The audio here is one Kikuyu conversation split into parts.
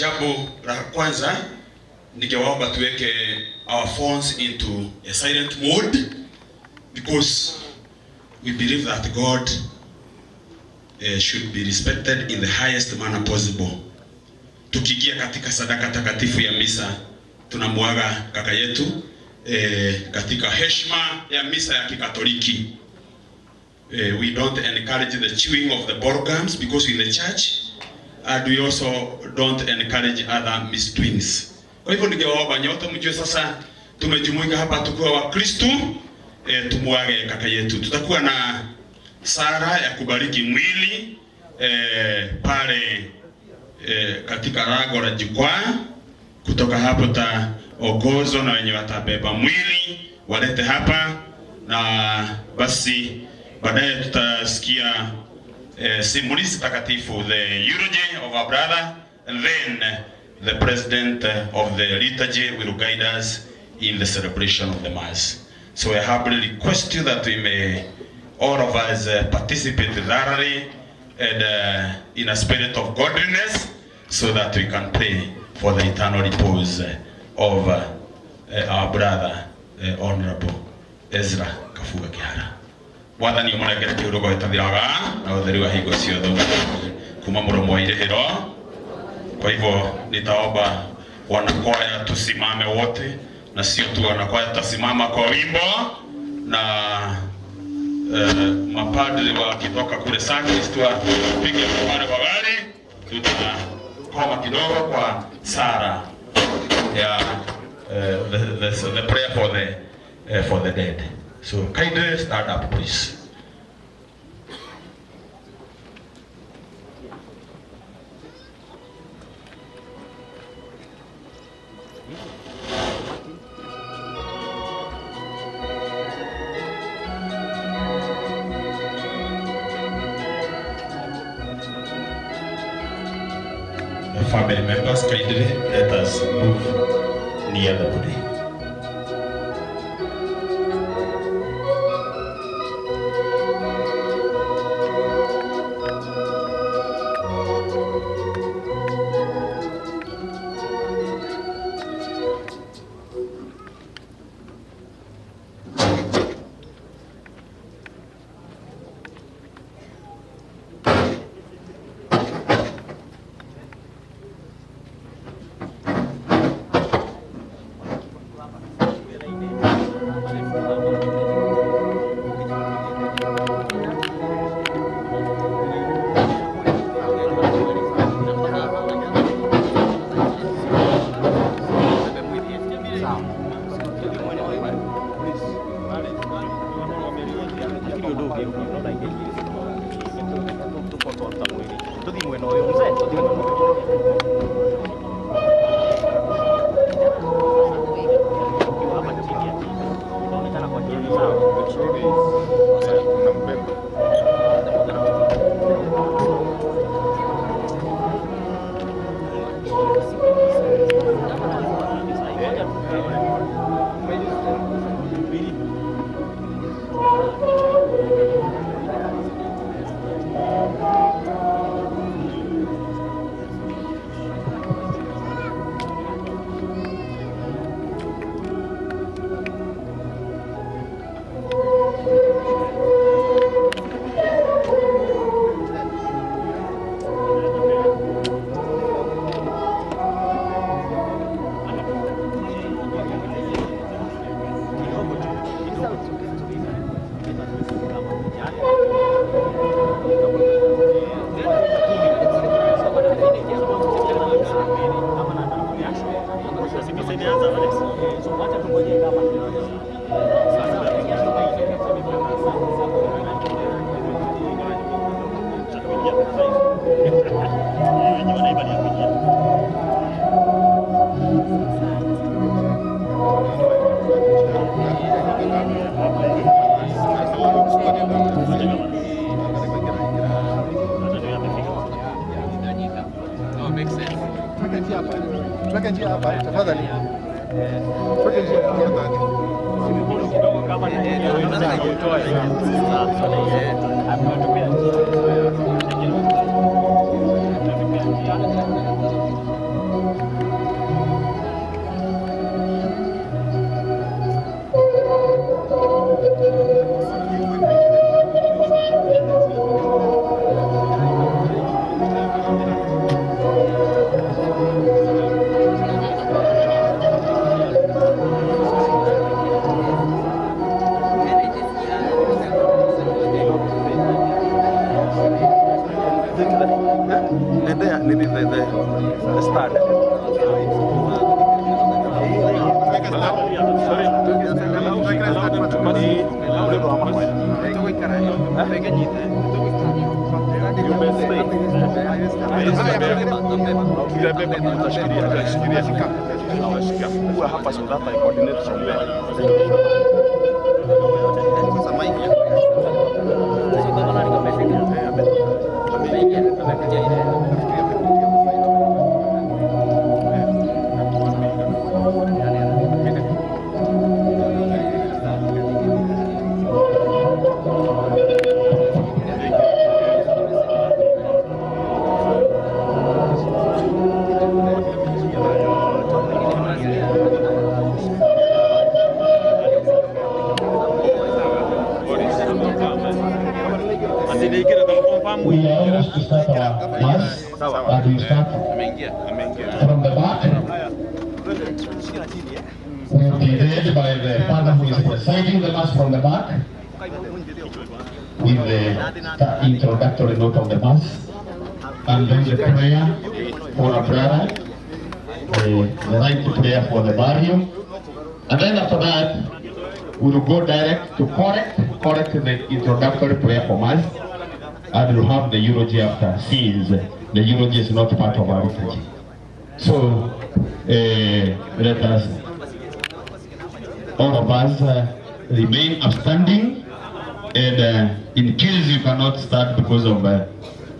Jambo la kwanza ningewaomba tuweke our phones into a silent mode because we believe that God should be respected in the highest manner possible. Tukiingia katika sadaka takatifu ya misa, tunamwaga kaka yetu katika heshima ya misa ya Kikatoliki. We don't encourage the chewing of the gums because in the church, and we also don't encourage other misdoings. Kwa hivyo ningewaomba nyote mjue sasa tumejumuika hapa tukiwa Wakristo, tumwage kaka yetu. Tutakuwa na sala ya kubariki mwili pale katika lango la jukwaa. Kutoka hapo taongozwa na wenye watabeba mwili walete hapa, na basi baadaye tutasikia simulizi takatifu, the eulogy of our brother, and then the president of the liturgy will guide us in the celebration of the Mass. So I humbly request you that we may all of us participate thoroughly and in a spirit of godliness so that we can pray for the eternal repose of our brother, Honorable Ezra Kabuga Kihara. Mwathani ũmũnengere kĩhurũko gĩtathiraga na ũtheri wa hingo ciothe kuma mũromo wa irĩhĩro. Kwa hivyo nitaomba wanakwaya tusimame wote, na sio tu wanakwaya, tutasimama kwa wimbo na mapadri wakitoka kule sacristy wapige pale kwa gari, tutakoma kidogo kwa sala ya the prayer for the dead. So kindly stand up, please. The family members, kindly let us move near the body. Tuweke njia hapa tafadhali. Tuweke njia hapa. We are almost to start our mass, and we start from the back. We will be led by the father who is presiding the mass from the back with the introductory note of the mass, and then the prayer for a brother, the right prayer for the barrio, and then after that we will go direct to correct the introductory prayer for mass, and we'll have the eulogy after, since the eulogy is not part of our liturgy. So let us, all of us, remain upstanding, and in case you cannot start because of the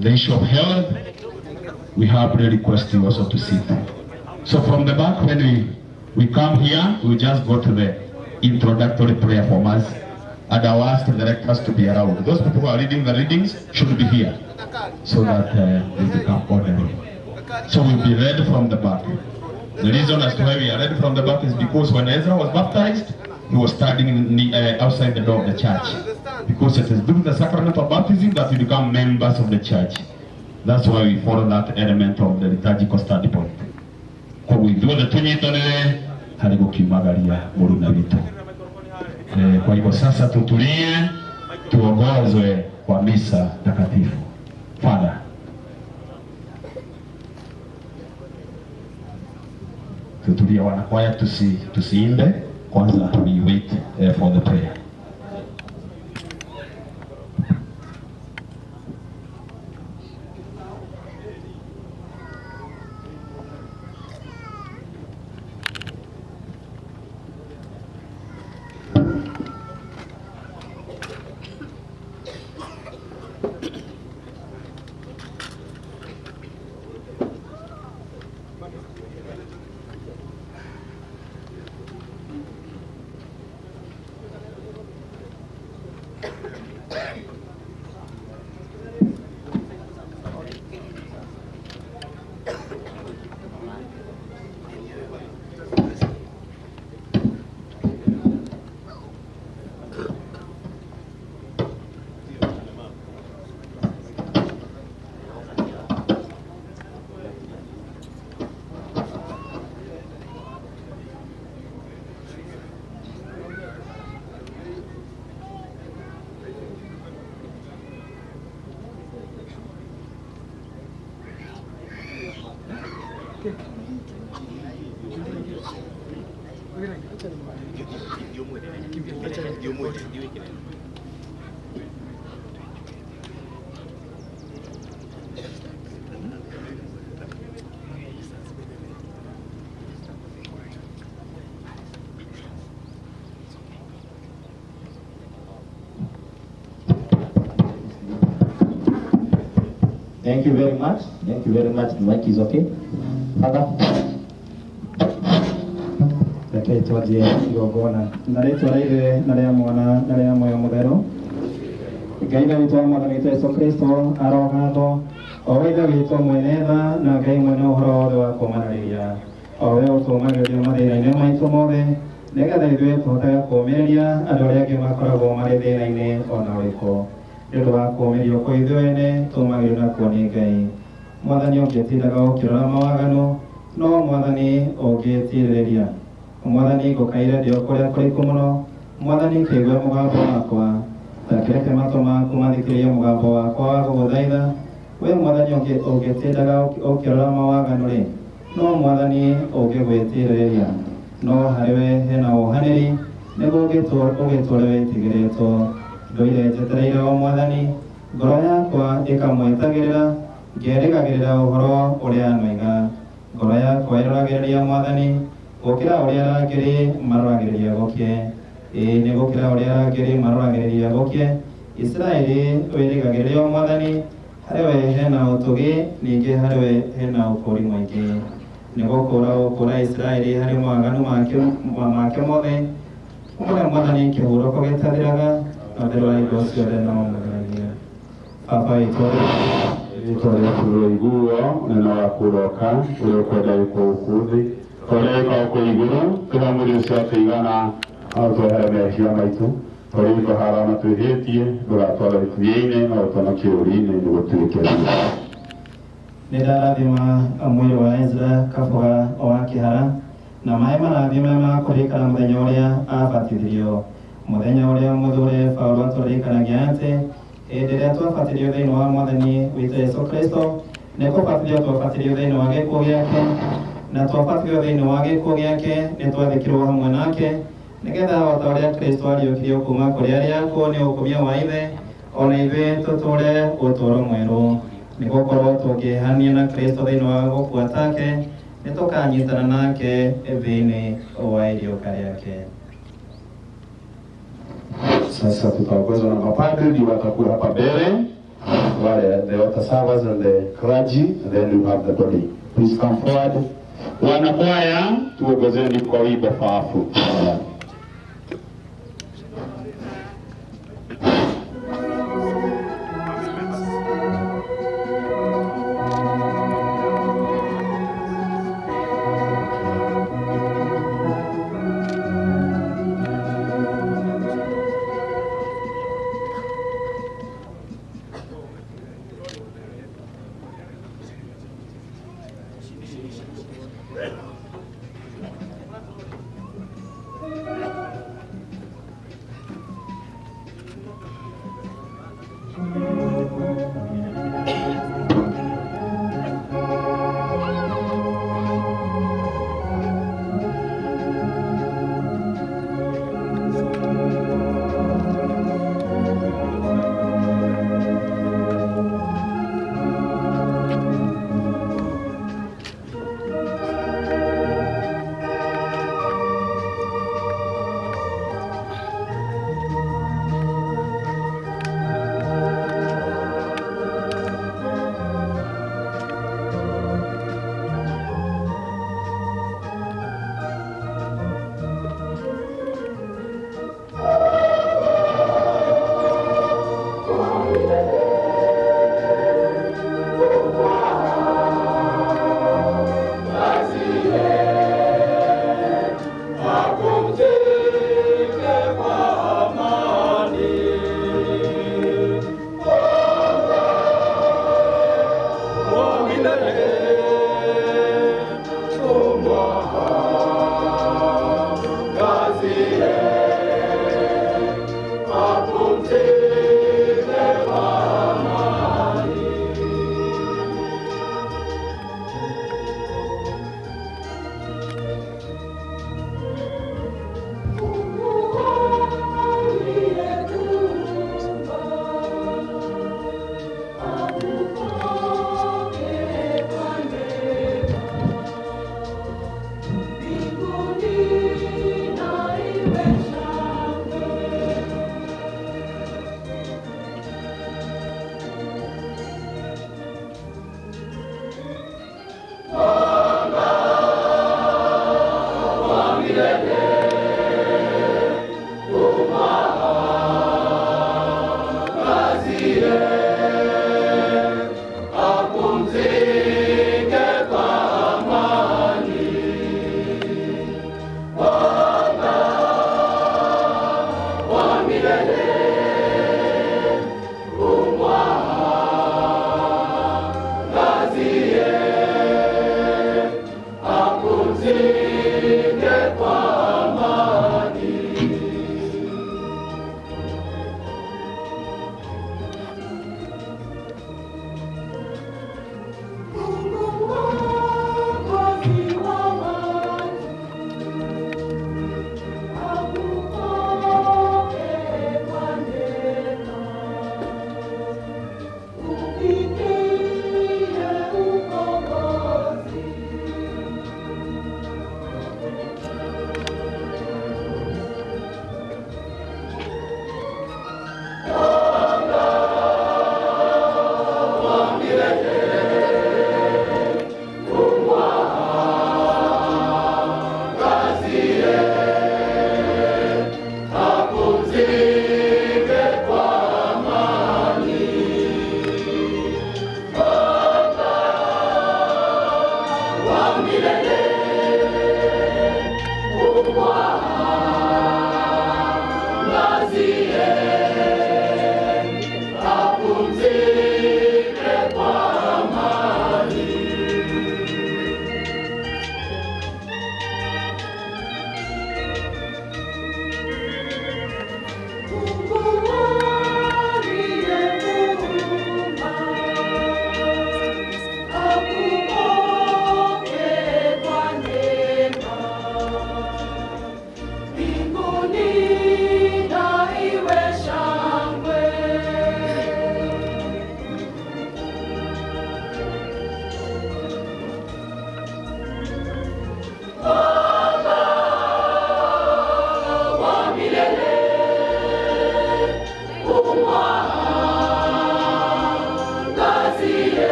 issue of health, we have really request you also to sit. So from the back, when we come here, we just go to the introductory prayer for mass, and I will ask the directors to be around. Those people who are reading the readings should be here so that they become orderly. So we'll be read from the back. The reason as to why we are read from the back is because when Ezra was baptized, he was standing outside the door of the church. Because it is through the sacrament of baptism that we become members of the church. That's why we follow that element of the liturgical study point. Koguo ithuothe tunyitanire harĩ gũkiumagaria mũruna witũ. Kwa hivyo sasa tutulie, tuongozwe kwa misa takatifu. Father. Tutulie wanakwaya, tusiimbe kwanza, we wait for the prayer. Thank you very much. Thank you very much. The mic is okay. Father. Reke twanjie igongona na rĩtwa rĩa Ithe na rĩa Mwana na rĩa Muoyo Mũtheru. Ngai na witũ wa Mwathani witũ Jesũ Kristo arogathwo, o we Ithe witũ mwene tha na Ngai mwene ũhoro wothe wa kũũmanĩrĩria, o we ũtũũmagĩrĩria mathĩna-inĩ maitũ mothe, nĩgetha ithuĩ tũhotage kũũmĩrĩria andũ arĩa angĩ makoragwo marĩ thĩna-inĩ ona ũrĩkũ. Nĩ ũndũ wa kũũmĩrĩrio kwa ithuĩ ene tũũmagĩrĩrio nakuo nĩ Ngai. Mwathani ũngĩtindaga ũkĩrora mawaganu, no Mwathani ũngĩtirĩrĩria. Mwathani ngũkaire ndĩ o kũrĩa kũraihu mũno, Mwathani kĩigue mũgambo wakwa, ta kĩreke matũ maku mathikĩrĩrie mũgambo wakwa wa gũgũthaitha. We mwathani ũngĩtindaga ũkĩrora mawaganu rĩ, no mwathani ũngĩgwĩtirĩrĩria, no harĩ we hena wohanĩri nĩguo ũgĩtũũre wĩtigĩrĩtwo. Ndũire njetereire o mwathani, ngoro yakwa ĩkamwetagĩrĩra, ngerĩgagĩrĩra ũhoro ũrĩa anoiga. Ngoro yakwa ĩroragĩrĩria mwathani gũkĩra ũrĩa arangĩri maroragĩrĩria gũkĩe. Ĩĩ nĩ gũkĩra ũrĩa arangĩri maroragĩrĩria gũkĩe. Isiraeli wĩrĩgagĩrĩria o mwathani, harĩ we hena ũtugi, ningĩ harĩ we hena ũkũũri mũingĩ. Nĩ gũkũũra gũkũũra Isiraeli harĩ mawaganu make mothe. Kũrĩa mwathani kĩhurũko gĩtathiraga, na ũtheru wa indo ciothe no ũmũtheragia. Baba witũ rĩtwa rĩaku rĩroiguo, ũnene waku ũroka, ũrĩa ũkwenda wĩkwo gũkũ thĩ ta ũrĩa wĩkagwo kũu igũrũ. Tũhe mwĩrĩ ũcio atũigana, na ũtwohere mehia maitũ ta ũrĩa ithuĩ tũhara matwĩhĩtie, ndũgatware gĩtugi-inĩ, no ũtũhonokie ũũru-inĩ, nĩguo tuĩke. Nĩ ndarathima mwĩrĩ wa Ezra Kaboga wa Kĩhara na maĩ marathime ma kũririkana mũthenya ũrĩa abatithirio. Mũthenya ũrĩa mũthure Paulo atũririkanagia atĩ hĩndĩ ĩrĩa twabatithirio thĩinĩ wa mwathani witũ Yesu Kristo, nĩ kũbatithio twabatithirio thĩinĩ wa gĩkuũ gĩake, na twabatithio thĩinĩ wa gĩkuũ gĩake nĩ twathikirwo hamwe nake, nĩgetha o ta ũrĩa Kristo ariũkirio kuma kũrĩ arĩa akuũ nĩ ũkumio wa Ithe, ona ithuĩ tũtũũre ũtũũro mwerũ. Nĩ gũkorwo tũngĩhania na Kristo thĩinĩ wa gũkua take, nĩ tũkanyitana nake thĩinĩ wa iriũka rĩake. Sasa tutaongozwa na mapadri ndio watakuwa hapa mbele, wale the altar servers and the clergy, and then you have the body. Please come forward. Wanakwaya, tuongozeni kwa wimbo faafu.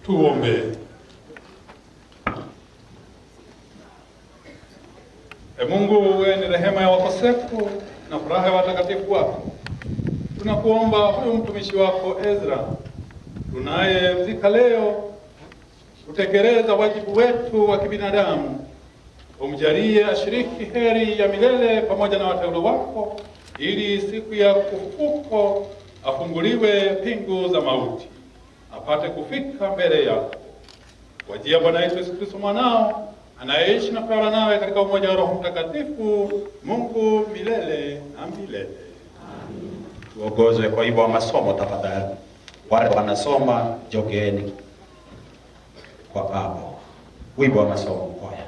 Tuombe. E Mungu, wewe ni rehema ya wakosefu na furaha ya watakatifu wako. Tunakuomba huyu mtumishi wako Ezra tunayemzika leo, kutekeleza wajibu wetu wa kibinadamu, umjalie ashiriki heri ya milele pamoja na wateule wako, ili siku ya kufufuko afunguliwe pingu za mauti, apate kufika mbele yako. Kwa njia ya Bwana wetu Yesu Kristo mwanao, anayeishi na kutawala nawe katika umoja wa Roho Mtakatifu, Mungu milele na milele. Tuongozwe kwa hivyo wa masomo tafadhali. Wale wanasoma jogeeni kwa babo. Wimbo wa masomo kwaya.